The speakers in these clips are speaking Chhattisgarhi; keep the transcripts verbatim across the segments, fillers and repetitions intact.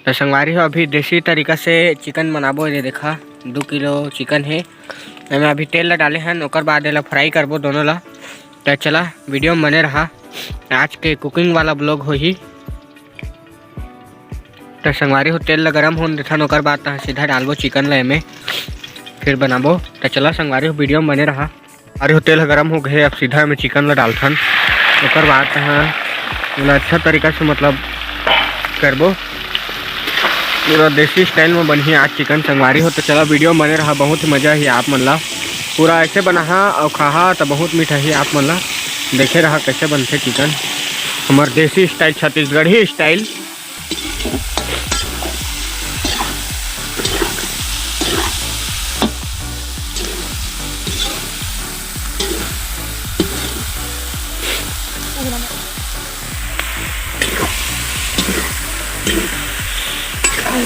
तो संगवारी हो, अभी देसी तरीका से चिकन बनाबो। ये देखा, दू किलो चिकन हे, एमे अभी तेल ला डाले हन, ओकर बाद एला फ्राई करबो दोनों ला। तो चला, वीडियो में बने रहा, आज के कुकिंग वाला ब्लॉग होही। तो संगवारी हो, तेल ला गरम होन देथन, ओकर बाद तहाँ सीधा डालबो चिकन ला एमे, फिर बनाबो। तो चला संगवारी हो, वीडियो में बने रहा। अरे हो, तेल ह गरम हो गए, अब सीधा एमे चिकन ला डालथन, ओकर बाद तहाँ ओला अच्छा तरीका से मतलब करबो। पूरा देसी स्टाइल में बनही आज चिकन संगवारी हो। तो चला, वीडियो में बने रहा, बहुत ही मजा ही आप मन ला। पूरा ऐसे बनाहा अउ खाहा तो बहुत मीठा ही आप मन ला। देखे रहा कैसे बनथे चिकन, हमर देसी स्टाइल, छत्तीसगढ़ी स्टाइल।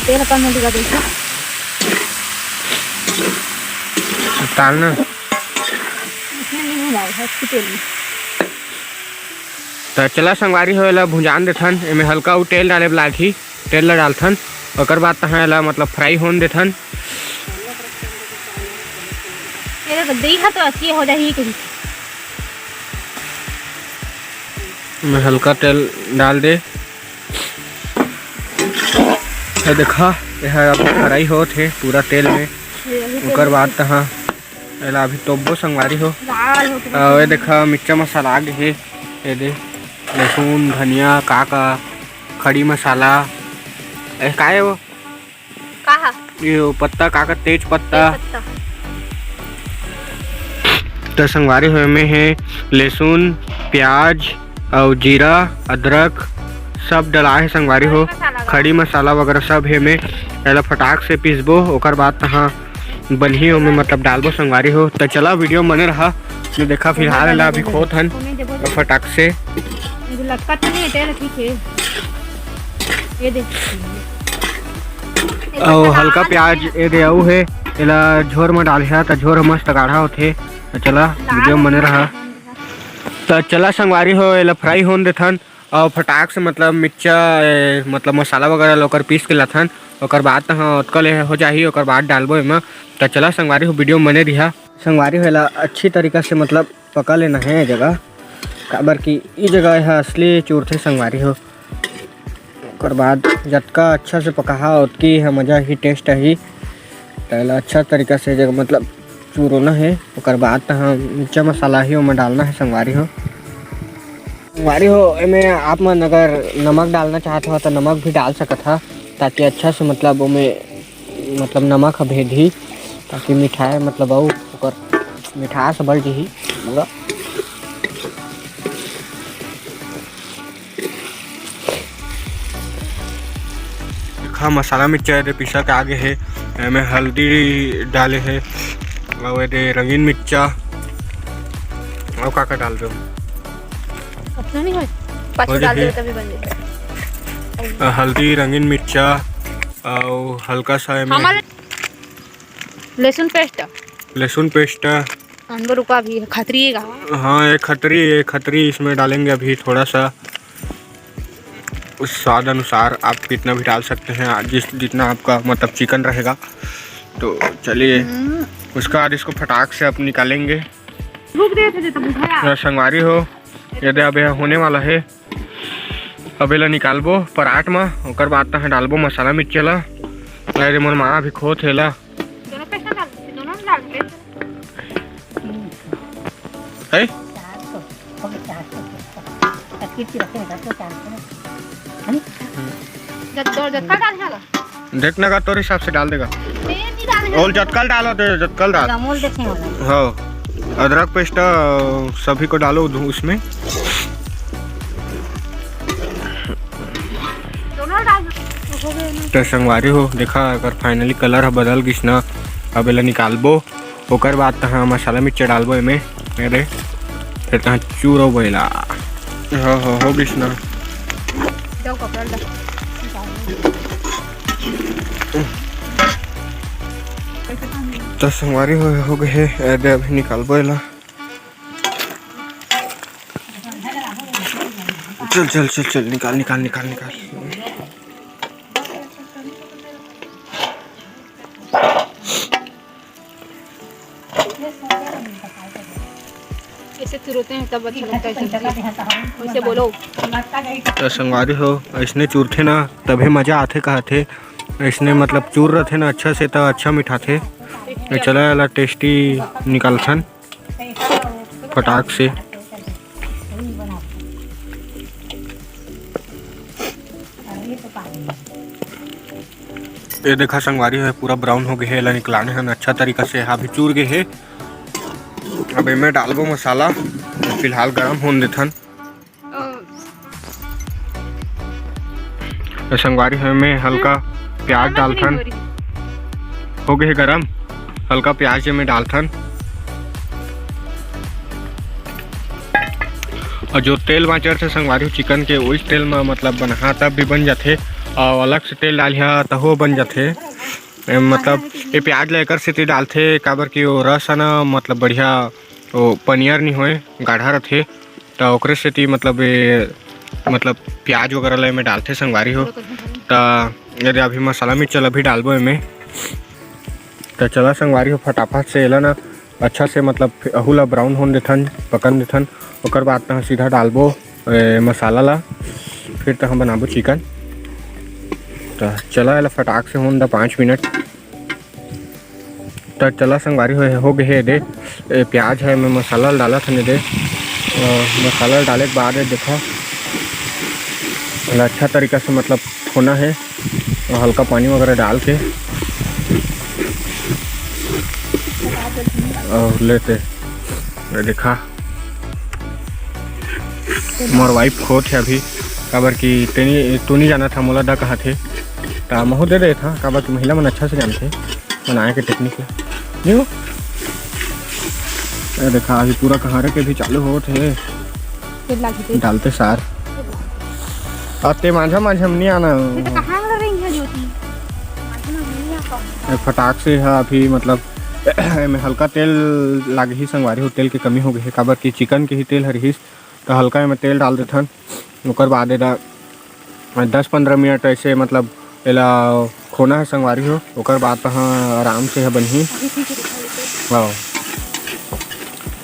तेल अपन में लगा देखे। डाल ना। इसमें नहीं मिला है, इसकी तेल में। त चला संगवारी हो, एला भुंजान देथन। एमे हल्का अउ तेल डाले ला लागही, तेल ला डालथन, ओकर बाद तहाँ एला मतलब फ्राई होन देथन। ये तो दही हा तो अच्छी हो जाही कहीं। मैं हल्का तेल डाल दे। ये देखा, ये ह अब फ्राई होत हे पूरा तेल में। ये अभी ओकर तेल बाद तहाँ एला अभी तोपबो संगवारी हो। लाल होके अउ ये देखा, मिर्चा मसाला आ गे हे। ये दे, लहसुन, धनिया, का का, खड़ी मसाला। ए, का हे वो? का हा? ये वो पत्ता, का का, तेज पत्ता। तेज पत्ता। त संगवारी हो, एमे हे लहसुन, प्याज अउ जीरा, अदरक सब डला हे संगवारी हो। खड़ी मसाला का। खड़ी मसाला वगैरह सब हे एमे। एला फटाक से पीसबो, ओकर बाद तहाँ बनही ओमे, मतलब डालबो संगवारी हो। त चला वीडियो में बने रहा। ये देखा, फिलहाल एला अभी खोत हन फटाक से। ये लटका तो नहीं है, तेल ठीक है। ये देख। अउ हल्का प्याज ये दे अउ हे, एला झोर में डालहा त झोर ह मस्त गाढ़ा होथे। त चला वीडियो में बने रहा। त चला संगवारी हो, एला फ्राई होन देथन। अउ फटाक से मतलब मिर्चा, ए, मतलब मसाला वगैरह ला ओकर पीस के लाथन, ओकर बाद तहाँ ओतका ले हो जाही, ओकर बाद डालबो एमा। त चला संगवारी हो, वीडियो में बने रिहा। संगवारी हो, एला अच्छी तरीका से मतलब पका लेना हे ये जगह, काबर कि ई जगह एहा असली चूरथे संगवारी हो। ओकर बाद जतका अच्छा से पकाहा, ओतकी ह मजा ही, टेस्ट आही। त एला अच्छा तरीका से जगह मतलब चूरोना हे, ओकर बाद तहाँ मिर्चा मसाला ही ओमा डालना हे संगवारी हो। संगवारी हो, एमे आप मन अगर नमक डालना चाहत हो त नमक भी डाल सकत हा, ताकि अच्छा से मतलब ओमे मतलब नमक ह भेदही, ताकि मिठाई मतलब अउ ओकर मिठास बढ़ जही पूरा। देखा, मसाला मिर्चा एदे पीसा के आगे हे, एमे हल्दी डाले हे, अउ एदे रंगीन मिर्चा, अउ का का डाल दो? अपना नहीं होय, पाछू हो डाल जाही। दे तभी बन जाए। अ, हल्दी, रंगीन मिर्चा, अउ हल्का सा एमे हमारे लहसुन पेस्ट। लहसुन पेस्ट। अंदर रुका भी है, खतरी का। हाँ, ये खतरी, ये खतरी इसमें डालेंगे अभी थोड़ा सा, उस स्वाद अनुसार आप कितना भी डाल सकते हैं, आ, जिस, जितना आपका मतलब चिकन रहेगा। तो चलिए, हम्म। उसके बाद इसको फटाक से आप निकालेंगे। रुक दे थे, तो बुझाया। तो संगवारी हो, ये दे अब यह होने वाला है। अब एला निकालबो परात म, ओकर बाद तहाँ डालबो मसाला मिर्चा ला। अरे मोर माँ अभी खोत हे ला। दोनों पैसा डाल दे, दोनों डाल दे। है? जत-, जतका डाल जाला। देखना का तोर हिसाब से डाल देगा। तेल नहीं डालेगा। और जतकल डालो, दे जतकल डाल। अमूल देखे वाला। हाँ, अदरक पेस्ट, अ, सभी को डालो उधु-, उसमें। दोनों डाल दो। तो संगवारी हो, देखा, अगर finally colour ह बदल गिस ना, अब एला निकालबो। ओकर बाद तहाँ मसाला मिर्चा डालबो एमे, अरे, फिर तहाँ चूरो बोला। हो, हो, हो गिस ना। जाओ कपड़ा ला। तो संगवारी हो, हो गए हे, अरे अभी निकालबो एला। चल, चल, चल, चल, निकाल, निकाल, निकाल, निकाल। चुरोते हैं तब अच्छा लगता है सब्जी। वैसे बोलो। तो संगवारी हो, ऐसने चुरथे ना तभे मजा आथे कहथे। ऐसने मतलब चूर रथे ना अच्छा से, त अच्छा मिठाथे। तो चला एला टेस्टी निकालथन फटाक से। ये देखा संगवारी हो, पूरा ब्राउन हो गए हे, एला निकलाने हन अच्छा तरीका से। हाँ, अभी चूर गए हे। अब एमे डालबो मसाला, फिलहाल गरम होन देथन। तो संगवारी हो, एमे हल्का प्याज डालथन। हो गए हे गरम, हल्का प्याज एमे डालथन। और जो तेल बाँचर थे संगवारी हो चिकन के, उस तेल में मतलब बनहा तब भी बन जाथे, और अलग से तेल डालिहा तहो बन जाथे। ए, मतलब ये प्याज ला एकर सेती डालथे, काबर कि वो रस है ना, मतलब बढ़िया वो पनियर नहीं होए, गाढ़ा रथे, त ओकरे सेती मतलब ये, मतलब प्याज वगैरह ला एमे डालथे संगवारी हो। त यदि अभी मसाला मिर्चा ला भी डालबो एमे, त चला संगवारी हो फटाफट से एला ना अच्छा से मतलब अहू ला ब्राउन होन देथन, पकन देथन। ओकर बाद तहाँ सीधा डालबो ए, मसाला ला, फिर तहाँ बनाबो चिकन। त चला एला फटाक से होन दा पाँच मिनट। त चला संगवारी हो, हो गए हे दे। ए, प्याज है, मैं मसाला ल डालत हन दे। अ, मसाला ल डाले के बाद ये देखा, एला अच्छा तरीका से मतलब होना है, और हल्का पानी वगैरह डाल के। और लेते, ये देखा, मोर वाइफ खोत है अभी, काबर कि तेनी, तू नहीं जाना था, मोला दा कहा थे, त महू दे देता, काबर कि महिला मन अच्छा से जानथे बनाए के टेक्निक ल। नहीं हो? ये देखा, अभी पूरा कहारे के भी चालू होत हे। तेल लागी तेल। डालते सार। अब ते माझा माझा में नहीं आना। ये तो कहाँ वाला रही है ज्योति? माझा में नहीं आ पाऊंगा। ये फटाक से हा अभी मतलब एमे हल्का तेल लागही संगवारी हो, तेल के कमी हो गई है, काबर कि चिकन के ही तेल हर हिस, तो हल्का एमे तेल डाल देथन। ओकर बाद एला दस पंद्रह मिनट ऐसे मतलब एला खोना है संगवारी हो, ओकर बाद तहाँ आराम से ह बनही। हाँ,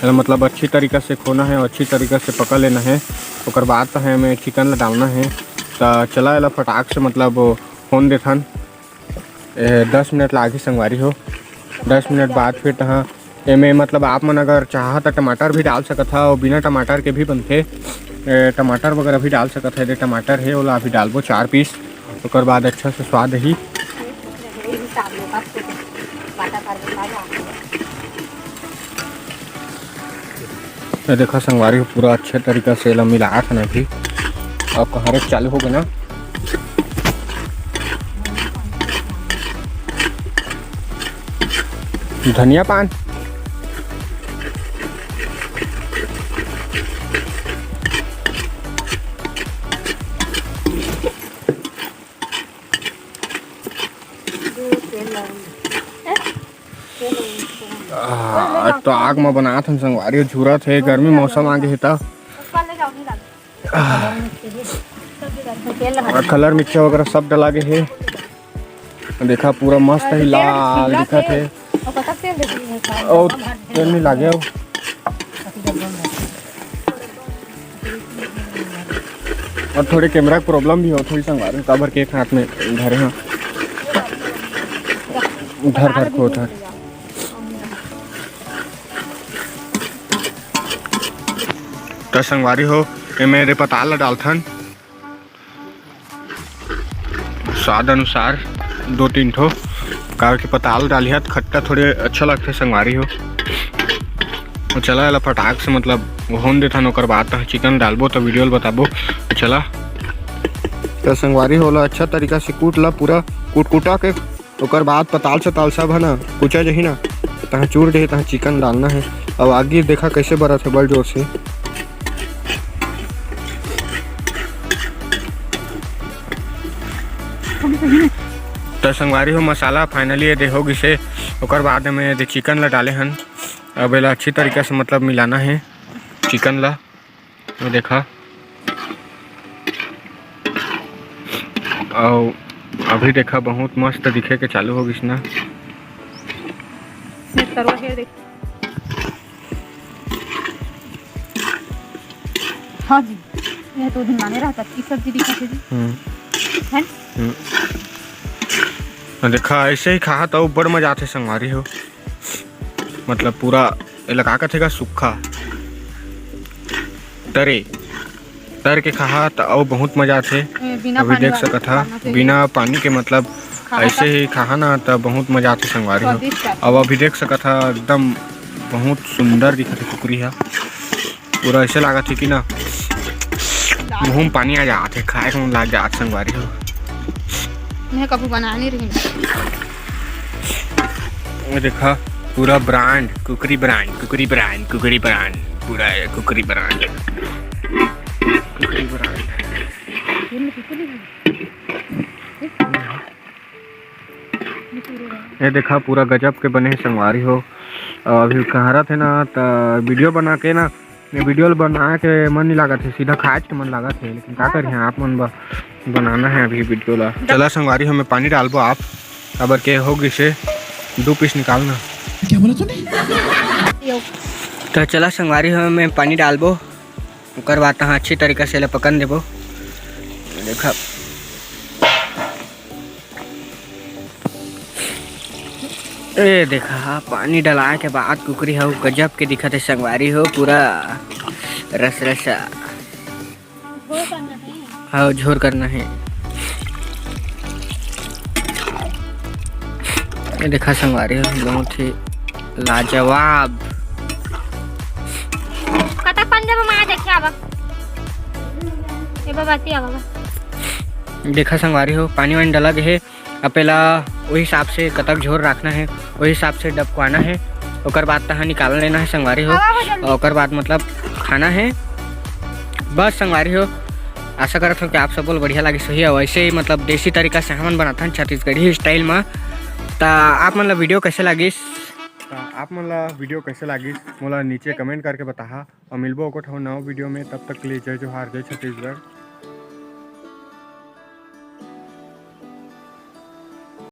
एला मतलब अच्छी तरीका से खोना है, अच्छी तरीका से पका लेना है। ओकर बाद तहाँ एमे चिकन ला डालना है। त चला एला फटाक से मतलब होन देथन। ए, दस मिनट लागही संगवारी हो। दस मिनट बाद फिर तहाँ एमे मतलब आप मन अगर चाहा त टमाटर भी डाल सकत हा, और बिना टमाटर के भी बनथे। ए, टमाटर वगैरह भी डाल सकत हा। ये टमाटर है, ओला अभी डालबो चार पीस, ओकर बाद अच्छा से स्वाद ही। ये देखा संगवारी हो, पूरा अच्छे तरीका से एला मिलात हन अभी। अब कहारे चालू हो गए ना। धनिया पान। आ, आज तो आग म बनात हन संगवारी, झुरत हे, गर्मी मौसम आ गे हे त। कलर मिक्सचर वगैरह सब डला गे हे। देखा पूरा मस्त ही लाल दिखत हे। और तेल नहीं लागे हो। और थोड़े कैमरा के प्रॉब्लम भी हो, थोड़ी संगवारी, काबर के एक हाथ में धरे हाँ, धर धर को धर। त संगवारी हो, एमे रे पताल ला डालथन स्वाद अनुसार दो तीन ठो, काबर के पताल डालिहा त खट्टा थोड़े अच्छा लगथे संगवारी हो। तो चला एला फटाक से मतलब होन देथन, ओकर बाद तहाँ चिकन डालबो त वीडियो ल बताबो। चला। त संगवारी हो, ओला अच्छा तरीका से कूट ला, पूरा कुटकुटा के, ओकर बाद पताल सताल सब है ना कुचा जही ना, तहाँ चूर जही, तहाँ चिकन डालना है। अब आगी देखा कैसे बरत है बड़ जोर से। त संगवारी हो, मसाला finally ये दे हो गिसे, ओकर बाद में ये दे चिकन ला डाले हन। अब एला अच्छी तरीका से मतलब मिलाना है चिकन ला। ये देखा, और अभी देखा बहुत मस्त दिखे के चालू हो गिस ना। ये तरवा है, देख। हाँ जी, ये तो दिन माने रहता, की सब्जी दिखा थे जी। हम्म। है? हम्म। देखा, ऐसे ही खाहा त अउ बड़ मजा आथे संगवारी हो। मतलब पूरा एला का कथे का, सुक्खा तरे, तर के खाहा त अउ बहुत मजा आथे। ए, बिना अभी पानी देख वाला सकत हा, खाना से बिना पानी के, मतलब खाहा ऐसे का ही खाहा ना त बहुत मजा आथे संगवारी हो। स्वादिष्ट आथे। अब अभी देख सकत हा, एकदम बहुत सुंदर दिखत हे कुकरी हा। पूरा ऐसे लागत हे कि ना मुंह में पानी आ जात हे, खाए के मन लाग जात संगवारी हो। मैं कभू बना नहीं रही। ये देखा, पूरा ब्रांड, कुकरी ब्रांड, कुकरी ब्रांड, कुकरी ब्रांड, पूरा ये कुकरी ब्रांड, कुकरी ब्रांड। ये देखा, पूरा गजब के बने हे संगवारी हो। अभी कहारत हे ना, त वीडियो बना के ना, ये वीडियो ल बना के मन नहीं लागत हे, सीधा खाए के मन लागत हे, लेकिन का करिए, आप मन ब-, बनाना है अभी वीडियो ला। चला संगवारी हो, मैं पानी डालबो आप, काबर के हो गिसे दू पीस निकालना। क्या बोला तूने? तो चला संगवारी हो, मैं पानी डालबो, ओकर बाद तहाँ अच्छी तरीका से ले पकन देबो। देखा, ए देखा, पानी डलाए के बाद कुकरी ह गजब के दिखत हे संगवारी हो, पूरा रस रसा। हाँ, झोर करना है। ये देखा संगवारी हो, बहुत ही लाजवाब। कतक पानी देबो माँ, देखिए आवा। ए बाबा, ती आवा। देखा संगवारी हो, पानी वानी डला गे हे। अब पहला वही हिसाब से कतक झोर रखना है, वही हिसाब से डबकवाना है। ओकर बाद तहाँ निकाल लेना है संगवारी हो, आवा हो जल्दी। और ओकर बाद मतलब खाना है। बस संगवारी हो, आशा करत हो कि आप सबो ल बढ़िया लागिस होही। और ऐसे ही मतलब देसी तरीका से हमन बनाथन छत्तीसगढ़ी स्टाइल में। त आप मन ला वीडियो कैसे लागिस, त आप मन ला वीडियो कैसे लागिस, मोला नीचे कमेंट करके बताहा। और मिलबो ओकर ठो नवा वीडियो में, तब तक के लिए जय जोहार, जय छत्तीसगढ़।